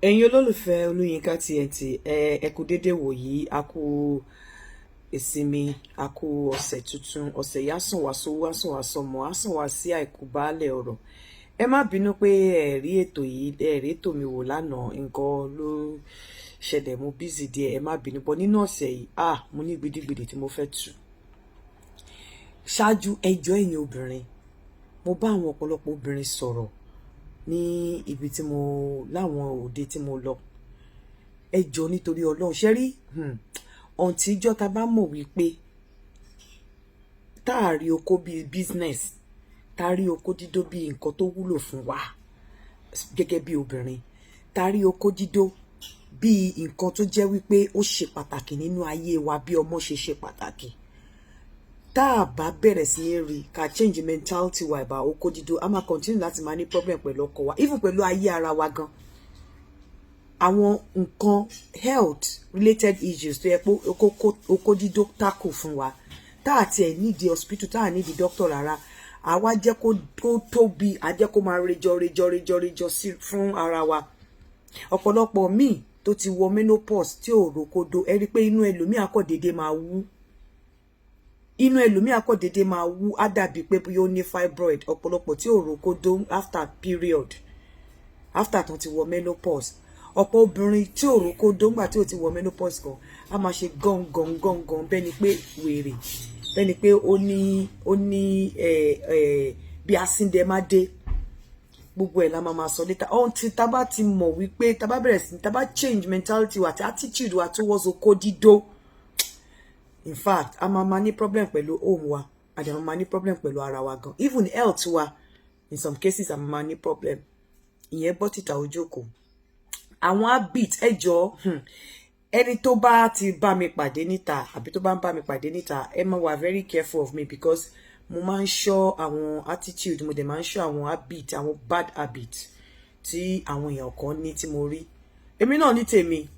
Ẹ̀yin olólùfẹ́ Olúyinká TNT, ẹ kú déédéé wòyí. A kú ìsinmi, a kú ọ̀sẹ̀ tuntun. Ọ̀sẹ̀ yìí á sàn wá sówó, á sàn wá sọmọ, á sàn wá sí àìkú baálẹ̀ ọ̀rọ̀. Ẹ má bínú pé ẹ rí ètò yìí, ẹ rí ètò mi wò lánàá. Nǹkan ló ṣẹlẹ̀, mo busy díẹ̀, ẹ má bínú. Bọ́ nínú ọ̀sẹ̀ yìí, ah, mo ní gbidigbidi tí mo fẹ́ tù ṣáájú. Ẹjọ́, ẹ̀yin obìnrin, mo bá àwọn ọ̀pọ̀lọpọ̀ obìnrin sọ̀rọ̀ ní ibi tí mo láwọn òde tí mo lọ. Ẹ jọ̀ọ́, nítorí Ọlọ́run, ṣe rí ọ̀ǹtí ìjọ́ ta bá mọ̀ wípé tá a rí oko bíi business, tá a rí oko dídó bíi nǹkan tó wúlò fún wa gẹ́gẹ́ bí obìnrin, tá a rí oko dídó bíi nǹkan tó jẹ́ wípé ó ṣe pàtàkì nínú ayé wa bí ọmọ ṣe ṣe pàtàkì, tá a bá bẹ̀rẹ̀ sí ní rí ká change mentality wa about oko dídó, a máa continue láti máa ní problem pẹ̀lú ọkọ wa, even pẹ̀lú ayé ara wa gan. Àwọn nǹkan health related issues tó yẹ pé oko dídó tackle fún wa, tá a tiẹ̀ nídìí hospital, tá a nídìí doctor rárá, àwa jẹ́ kó tóbi, a jẹ́ kó máa rejọ rejọ rejọ rejọ sí fún ara wa. Ọ̀pọ̀lọpọ̀ míì tó ti wọ menopause tí ò rókódó, ẹ rí i pé inú ẹlòmíì á kàn déédéé máa wú, inú ẹlòmíì á kàn déédéé máa wú, á dàbí pé bóyá ó ní fibroid. Ọ̀pọ̀lọpọ̀ tí ò rókódó after period, after tó ti wọ menopause, ọ̀pọ̀ obìnrin tí ò rókódó ńgbà tí ò ti wọ menopause kan, á máa ṣe gán gán gán gán, bẹ́ẹ̀ ni pé wèrè, bẹ́ẹ̀ ni pé ó ní ẹ ẹ bí asíndẹ́mádé. Gbogbo ẹ̀ la máa máa sọ later. Until tá bá ti mọ̀ wípé tá bá bẹ̀rẹ̀ sí tá bá change mentality wa àti attitude wa towards okó dídó, in fact, a máa máa ní problem pẹ̀lú home wa, a dẹ̀ máa máa ní problem pẹ̀lú ara wa gan, even health wa. In some cases, a máa máa ní problem. Ìyẹn bọ́ tìta ojókòó. Àwọn habit, ẹ jọ̀ọ́, ẹni tó bá ti bá mi pàdé níta àbí tó bá ń bá mi pàdé níta, ẹ máa wà very careful of me, because mo máa ń ṣọ́ àwọn attitude, mo dẹ̀ máa ń ṣọ́ àwọn habit, àwọn bad habit tí àwọn èèyàn kan ní tí mo rí. Èmi náà ní tèmi,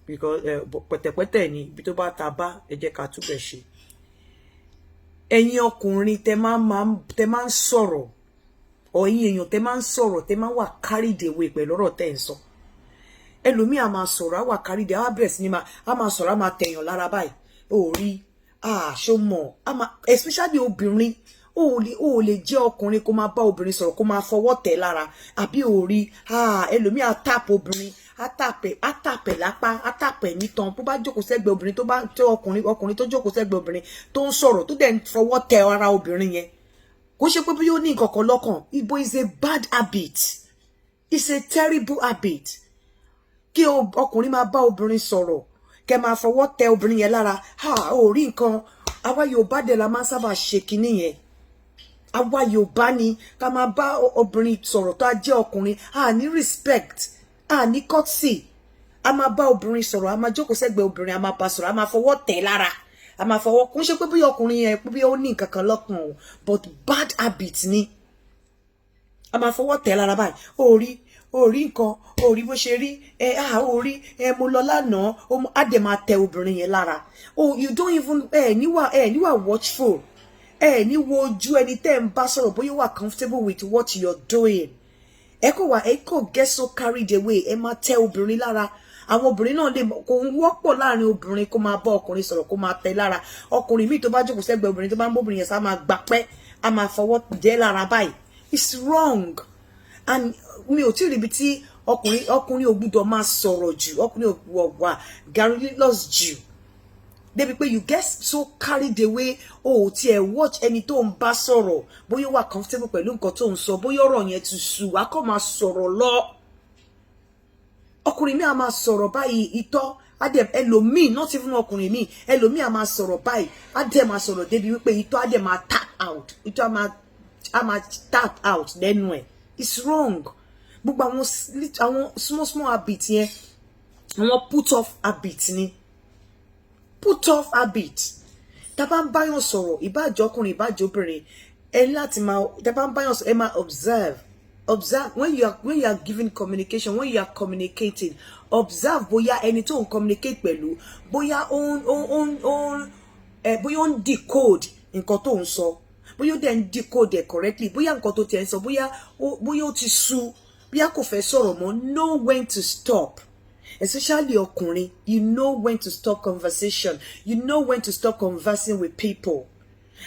because pẹ̀tẹ̀pẹ̀tẹ̀ ni ibi tó bá ta bá, ẹ jẹ́ ká túbẹ̀ ṣe. Ẹ̀yin ọkùnrin tẹ máa ń sọ̀rọ̀, ọ̀yin èèyàn tẹ máa ń sọ̀rọ̀, tẹ máa ń wà carried away pẹ̀lú ọ̀rọ̀ tẹ́ ń sọ. Ẹlòmíì á máa sọ̀rọ̀, á wà carried away, á bẹ̀rẹ̀ sí ní máa á máa sọ̀rọ̀, á máa tẹ̀yàn lára báyìí. Ó rí ṣó mọ̀, á máa, especially obìnrin, ó lè jẹ́ ọkùnrin kó máa bá obìnrin sọ̀rọ̀, kó máa fọwọ́ tẹ̀ lára, àbí ò rí. Ẹlòmíì á tap obìnrin, á tap ẹ̀ lápá, á tap ẹ̀ nítan. Bó bá jókòó sẹ́gbẹ̀ẹ́ obìnrin, tó bá tó ọkùnrin tó jókòó sẹ́gbẹ̀ẹ́ obìnrin tó ń sọ̀rọ̀, tó dẹ̀ ń fọwọ́ tẹ ara obìnrin yẹn, kò ṣe pé bí ó ní nǹkan kan lọ́kàn. Ibo is a bad habit, it's a terrible habit kí ọkùnrin máa bá obìnrin sọ̀rọ̀, kẹ máa fọwọ́ tẹ obìnrin yẹn lára. Ha, ò rí nǹkan. Àwa Yorùbá dẹ̀ la máa ń sábà ṣe kinní yẹn. Àwa Yorùbá ni ká máa bá obìnrin sọ̀rọ̀ tó a jẹ́ ọkùnrin, a ní respect, a ní courtesy. A máa bá obìnrin sọ̀rọ̀, a máa jókòó sẹ́gbẹ̀ẹ́ obìnrin, a máa bá sọ̀rọ̀, a máa fọwọ́ tẹ̀ lára, a máa fọwọ́. Kò ń ṣe pé bí ọkùnrin yẹn pé bí ó ní nǹkan kan lọ́kàn o, but bad habit ni. A máa fọwọ́ tẹ̀ lára báyìí. Ó rí, ó rí nǹkan, ó rí bó ṣe rí ẹ. Ah, ó rí ẹ, mo lọ lánàá, á dẹ̀ máa tẹ obìnrin yẹn lára. Oh, you don't even ẹ níwà watchful, ẹ ní wo ojú ẹni tẹ́ ń bá sọ̀rọ̀ bóyá wà comfortable with what you're doing. Ẹ kò wà, ẹ kò get so carried away, ẹ máa tẹ obìnrin lára. Àwọn obìnrin náà lè kò ń wọ́pọ̀ láàrin obìnrin kó máa bá ọkùnrin sọ̀rọ̀, kó máa tẹ lára. Ọkùnrin míì tó bá jókòó sẹ́gbẹ̀ẹ́ obìnrin, tó bá ń bóbìnrin yẹn sá, máa gbapẹ́, á máa fọwọ́ jẹ́ lára báyìí. It's wrong. And mi ò tí ì ríbi tí ọkùnrin ò gbúdọ̀ máa sọ̀rọ̀ jù, ọkùnrin ò wà garrulous jù débi pé you get so carried away, o ò tiẹ̀ watch ẹni tó ń bá sọ̀rọ̀ bóyá ó wà comfortable pẹ̀lú nǹkan tó ń sọ, bóyá ọ̀rọ̀ yẹn ti sú, wá kọ́ máa sọ̀rọ̀ lọ. Ọkùnrin mi á máa sọ̀rọ̀ báyìí, ìtọ́ á dẹ̀ ẹlòmíì, not even ọkùnrin mi, ẹlòmíì á máa sọ̀rọ̀ báyìí, á dẹ̀ máa sọ̀rọ̀ débi wípé ìtọ́ á dẹ̀ máa tap out, ìtọ́ á máa tap out lẹ́nu ẹ̀. It's wrong. Gbogbo àwọn small small habit yẹn, àwọn put off habit ni, put off habit. Tá bá ń báyàn sọ̀rọ̀, ìbáàjọ́ ọkùnrin, ìbáàjọ́ obìnrin, ẹ láti máa, tá bá ń báyàn sọ̀rọ̀, ẹ máa observe. Observe when you are giving communication, when you are communicating, observe bóyá ẹni tó ń communicate pẹ̀lú, bóyá ó ń ẹ, bóyá ó ń decode nǹkan tó ń sọ, bóyá ó dẹ̀ ń decode ẹ̀ correctly, bóyá nǹkan tó tiẹ̀ ń sọ, bóyá ó ti sú. Bóyá kò fẹ́ sọ̀rọ̀ mọ́. Know when to stop, especially ọkùnrin. You know when to stop conversation, you know when to stop conversing with people.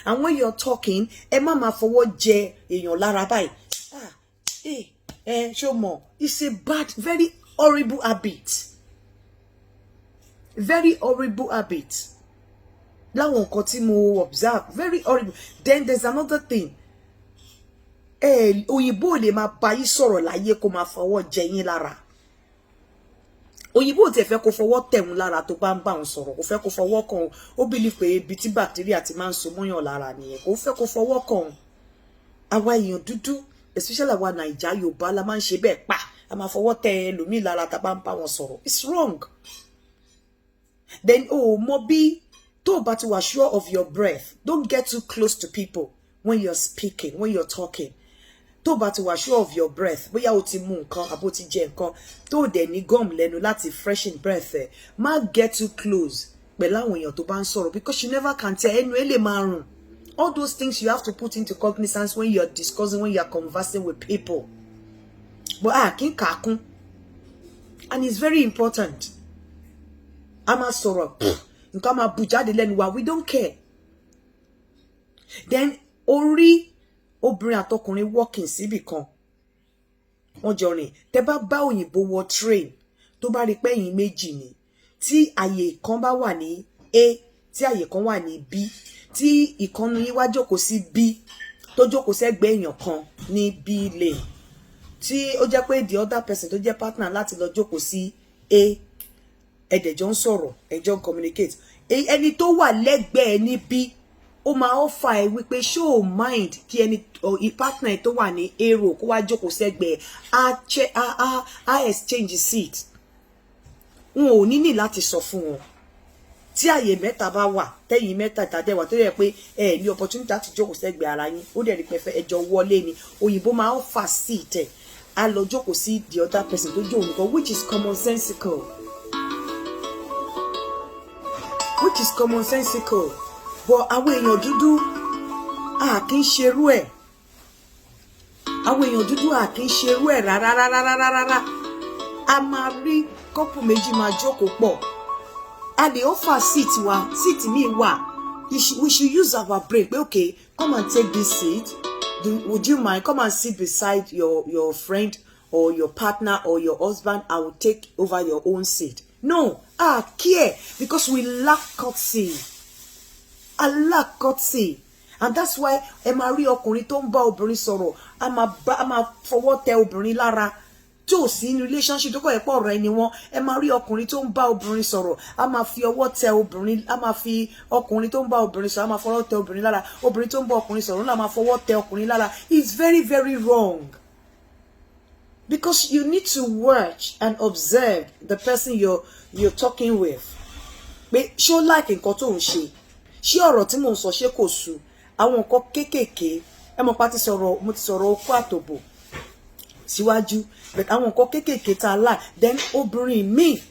And when you're talking, ẹ má máa fọwọ́ jẹ èèyàn lára báyìí. Ah, eh, eh, ṣó mọ̀, it's a bad, very horrible habit, very horrible habit. Láwọn nǹkan tí mo observe, very horrible. Then there's another thing. Ẹ òyìnbó ò lè máa bá yín sọ̀rọ̀ láyé kó máa fọwọ́ jẹ yín lára. Òyìnbó ò tiẹ̀ fẹ́ kó fọwọ́ tẹ̀hún lára tó bá ń bá òun sọ̀rọ̀. Kò fẹ́ kó fọwọ́ kàn òun. Ó believe pé ibi tí bacteria ti máa ń so mọ́yàn lára nìyẹn. Kò fẹ́ kó fọwọ́ kàn òun. Àwa èèyàn dúdú, especially àwa Nàìjà, Yorùbá, la máa ń ṣe bẹ́ẹ̀ pa. A máa fọwọ́ tẹ ẹlòmíì lára tá a bá ń bá wọn sọ̀rọ̀. It's wrong. Then o mọ bí tó o bá ti wà sure of your breath, don't get too close to people when you're speaking, when you're talking. Tó o bá ti wà sure of your breath, bóyá o ti mu nǹkan àbó ti jẹ nǹkan, tó o dẹ̀ ní gum lẹ́nu láti freshen breath ẹ̀, má get too close pẹ̀lú àwọn èèyàn tó bá ń sọ̀rọ̀, because you never can tell, ẹnu ẹ lè máa rùn. All those things you have to put into cognizance when you're discussing, when you're conversing with people. But ah, kí n kà á kún, and it's very important. A máa sọ̀rọ̀, nǹkan máa bù jáde lẹ́nu wa, we don't care. Then orí obìnrin àtọkùnrin walking síbì kan, wọ́n jọ rìn. Tẹ́ bá bá òyìnbó wọ train, tó bá rí pé ẹ̀yin méjì ni, tí àyè kan bá wà ní A, tí àyè kan wà ní B, tí ìkànnì yín wá jókòó sí B, tó jókòó sẹ́gbẹ̀ẹ́ èèyàn kan ní B lane, tí ó jẹ́ pé the other person tó jẹ́ partner láti lọ jókòó sí A, ẹ̀dẹ̀jọ́ ń sọ̀rọ̀, ẹ̀jọ́ ń communicate, ẹni tó wà lẹ́gbẹ̀ẹ́ ní B, ó máa offer ẹ wípé, ṣó o mind kí ẹni partner ẹ tó wà ní A row kó wá jókòó sẹ́gbẹ̀ẹ́? Á exchange seat. Wọn ò ní ní láti sọ fún wọn. Tí àyè mẹ́ta bá wà, tẹ́yìn mẹ́ta ìtàdẹ́wà, tó yẹ pé ẹ ní opportunity láti jókòó sẹ́gbẹ̀ẹ́ ara yín, ó dẹ̀ rí pẹ́fẹ́ ẹjọ́ wọlé ni, òyìnbó máa ń fà seat ẹ̀, á lọ jókòó sí the other person tó jó òun nìkan, which is commonsensical, which is commonsensical. But àwọn èèyàn dúdú, a kì í ṣerú ẹ̀. Àwọn èèyàn dúdú, a kì í ṣerú ẹ̀ rárá rárá rárá rárá. A máa rí couple méjì máa jókòó pọ̀, a lè offer seat wa. Seat mi wà, we should use our brain pé, "Okay, come and take this seat. Would you mind? Come and sit beside your friend or your partner or your husband. I will take over your own seat." No, ah, care, because we lack courtesy. I lack courtesy, and that's why ẹ máa rí ọkùnrin tó ń bá obìnrin sọ̀rọ̀, a máa fọwọ́ tẹ obìnrin lára tí ò sí ní relationship, tó kọ̀ ẹ́ pọ̀ ọ̀rọ̀ ẹni wọn. Ẹ máa rí ọkùnrin tó ń bá obìnrin sọ̀rọ̀, a máa fi ọwọ́ tẹ obìnrin, a máa fi, ọkùnrin tó ń bá obìnrin sọ̀rọ̀, a máa fọwọ́ tẹ obìnrin lára. Obìnrin tó ń bá ọkùnrin sọ̀rọ̀ náà máa fọwọ́ tẹ ọkùnrin lára. It's very, very wrong, because you need to watch and observe the person you're talking with, pé ṣó like nǹkan tó ń ṣe? Ṣé ọ̀rọ̀ tí mò ń sọ, ṣé kò sú? Àwọn nǹkan kéékèèké, ẹ mọ̀ pa ti sọ̀rọ̀, mo ti sọ̀rọ̀ okó àtòbò síwájú, but àwọn nǹkan kéékèèké tá a là. Then obìnrin míì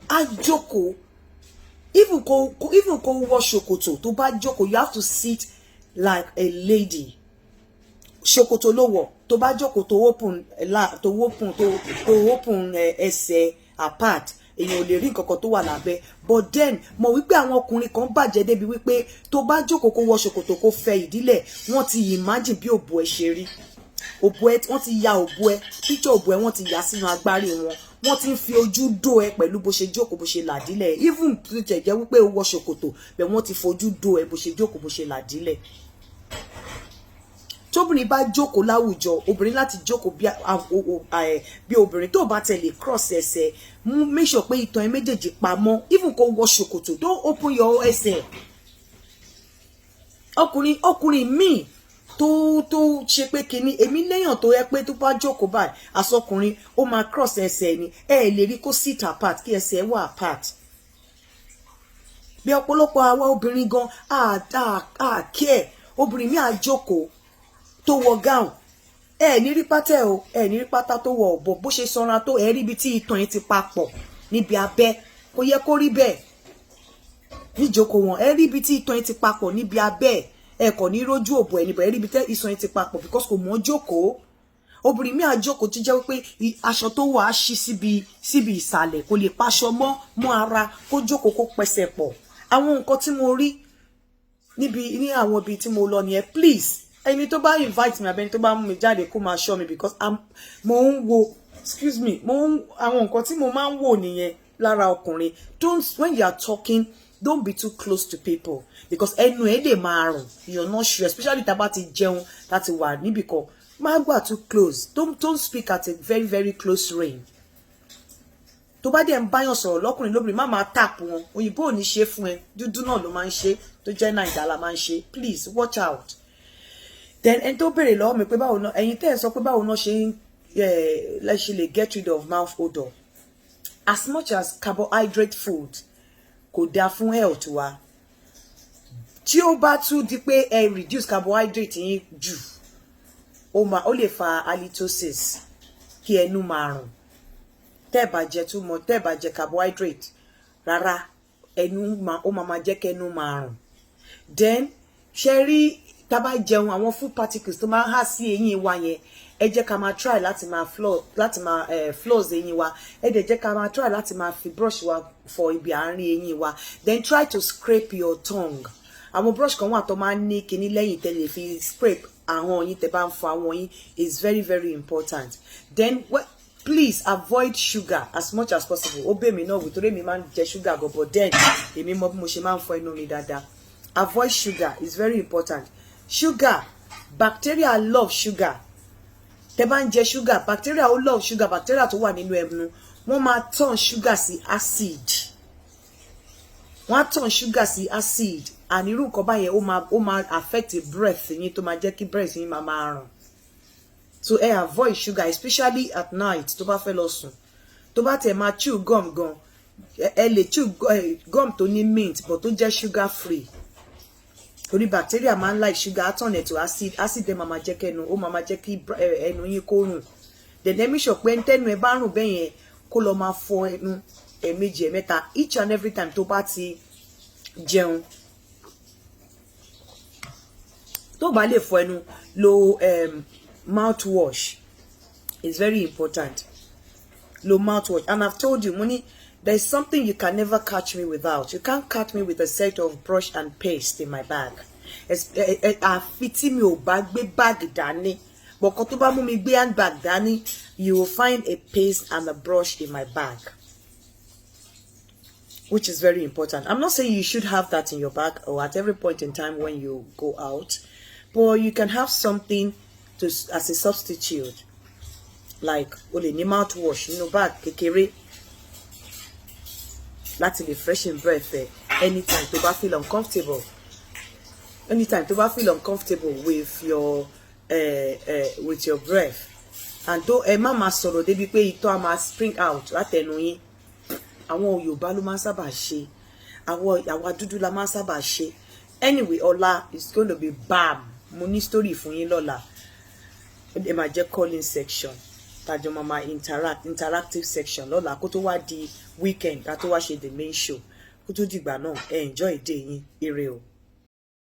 á jókòó, even kó wọ ṣòkòtò, tó bá jókòó, you have to sit like a lady. Ṣòkòtò ló wọ̀, tó bá jókòó, tó open la, tó open ẹsẹ̀ apart, èèyàn ò lè rí nǹkan kan tó wà lábẹ́. But then mọ̀ wípé àwọn ọkùnrin kan bàjẹ́ débi wípé tó bá jókòó, kó wọ ṣòkòtò, kó fẹ ìdílẹ̀, wọ́n ti imagine bí òbò ẹ ṣe rí. Òbò ẹ, wọ́n ti ya òbò ẹ, picture òbò ẹ, wọ́n ti yà sínú agbárí wọn. Wọ́n ti ń fi ojú dó ẹ pẹ̀lú bó ṣe jókòó, bó ṣe làdílẹ̀. Even tó tẹ̀ jẹ́ wípé ó wọ ṣòkòtò bẹ́ẹ̀, wọ́n ti fojú dó ẹ bó ṣe jókòó, bó ṣe làdílẹ̀. Tóbìnrin bá jókòó láwùjọ, obìnrin láti jókòó bí obìnrin, tó bá tẹ̀lé cross ẹsẹ̀, make sure pé itan ẹ méjèèjì pamọ́. Even kó wọ ṣòkòtò, don't open your ẹsẹ̀. Ọkùnrin míì tó ṣe pé kinní, èmi léèyàn tó yẹ pé tó bá jókòó báyìí, àsọkùnrin, ó máa cross ẹsẹ̀ ni. Ẹ lè rí kó sit apart, kí ẹsẹ̀ wà apart. Bí ọ̀pọ̀lọpọ̀ àwa obìnrin gan à care. Obìnrin mi à jókòó, tó wọ gown, ẹ ní rí pátá o, ẹ ní rí pátá tó wọ ọ̀bọ. Bó ṣe sanra tó, ẹ rí ibi tí itan yẹn ti papọ̀ níbi abẹ́. Kò yẹ kó rí bẹ́ẹ̀. Níjókòó wọn, ẹ rí ibi tí itan yẹn ti papọ̀ níbi abẹ́. Ẹ kò ní rójú òbò ẹ níbẹ̀. Ẹ rí ibi tí itan yẹn ti papọ̀, because kò mọ́ jókòó. Obìnrin mi á jókòó tó jẹ́ wípé aṣọ tó wọ̀ á ṣí síbi ìsàlẹ̀, kò lè paṣọ mọ́ ara, kó jókòó, kó pẹsẹ̀ pọ̀. Àwọn nǹkan tí mo rí níbi ní àwọn ibi tí mo lọ nìyẹn. Please, ẹni tó bá invite mi àbí ẹni tó bá mú mi jáde, kó máa ṣọ́ mi, because mo ń wo, excuse me, mo ń àwọn nǹkan tí mo máa ń wò nìyẹn lára ọkùnrin. Don't, when you are talking, don't be too close to people, because ẹnu ẹ lè máa rùn. You're not sure, especially tá a bá ti jẹun, tá ti wà níbìkan, má gbà too close. Don't speak at a very, very close range. Tó bá dẹ̀ ń báyàn sọ̀rọ̀, lọ́kùnrin lóbìnrin, má máa tap wọn. Òyìnbó ò ní ṣe fún ẹ, dúdú náà ló máa ń ṣe, tó jẹ́ Naija la máa ń ṣe. Please watch out. Then ẹni tó béèrè lọ́wọ́ mi pé báwo náà, ẹ̀yin tẹ́ ẹ̀ sọ pé báwo náà ṣe ń lẹ́ ṣe lè get rid of mouth odor. As much as carbohydrate food kò dáa fún health wa, tí ó bá tún di pé ẹ reduce carbohydrate yín jù, ó lè fa halitosis, kí ẹnu máa rùn. Tẹ́ ẹ bá jẹ too much, tẹ́ ẹ bá jẹ carbohydrate rárá, ẹnu máa ó máa máa jẹ́ kẹ́nu máa rùn. Then ṣe rí, tá bá jẹun, àwọn food particles tó máa ń há sí eyín wa yẹn, ẹ jẹ́ ká máa try láti máa floss, láti máa floss eyín wa. Ẹ dẹ̀ jẹ́ ká máa try láti máa fi brush wa fọ ibi àárín eyín wa. Then try to scrape your tongue. Àwọn brush kan wà tó máa ń ní kinní lẹ́yìn tẹ́ lè fi scrape ahọ́n yín tẹ́ bá ń fọ ahọ́n yín. Is very, very important. Then please avoid sugar as much as possible. Ó bẹ̀ mí náà wí, torí èmi máa ń jẹ sugar gan, but then èmi mọ bí mo ṣe máa ń fọ inú mi dáadáa. Avoid sugar is very important. Sugar, bacteria love sugar. Tẹ́ bá ń jẹ sugar, bacteria ó love sugar. Bacteria tó wà nínú ẹnu, wọ́n máa turn sugar sí acid. Wọ́n á turn sugar sí acid, and irú nǹkan báyẹn, ó máa affect breath yín, tó máa jẹ́ kí breath yín máa rùn. So ẹ avoid sugar, especially at night. Tó bá fẹ́ lọ sùn, tó bá tẹ̀ máa chew gum gan, ẹ lè chew gum tó ní mint, but tó jẹ́ sugar free, torí bacteria máa ń like sugar. Á turn it to acid. Acid ẹ máa jẹ́ kẹ́nu, ó máa jẹ́ kí ẹnu yín kó rùn. Then ẹ make sure pé tẹ́nu ẹ bá rùn bẹ́ẹ̀ yẹn, kó lọ máa fọ ẹnu ẹ̀ẹ̀mejì, ẹ̀mẹ́ta, each and every time tó bá ti jẹun. Tó bá lè fọ ẹnu, lo mouthwash. Is very important, lo mouthwash. And I've told you, mo ní there is something you can never catch me without. You can't catch me with a set of brush and paste in my bag, àfi tí mi ò bá gbé báàgì dání. Bọ̀kan tó bá mú mi gbé handbag dání, you will find a paste and a brush in my bag, which is very important. I'm not saying you should have that in your bag or at every point in time when you go out, but you can have something to as a substitute, like o lè ní mouthwash nínú bag kékeré láti lè freshen breath ẹ anytime tó bá feel uncomfortable, anytime tó bá feel uncomfortable with your breath. And tó ẹ má máa sọ̀rọ̀ débi pé itọ́ á máa spring out látẹnu yín. Àwọn Yorùbá ló máa ń sábà ṣe, àwọn àwa dúdú la máa ń sábà ṣe. Anyway, ọ̀la is going to be bam. Mo ní story fún yín lọ́la. Ẹ máa jẹ́ calling section, tájọ máa máa interact, interactive section lọ́la, kó tó wá di weekend, ká tó wá ṣe the main show. Kó tó dìgbà náà, ẹ enjoy day yín. Ire o.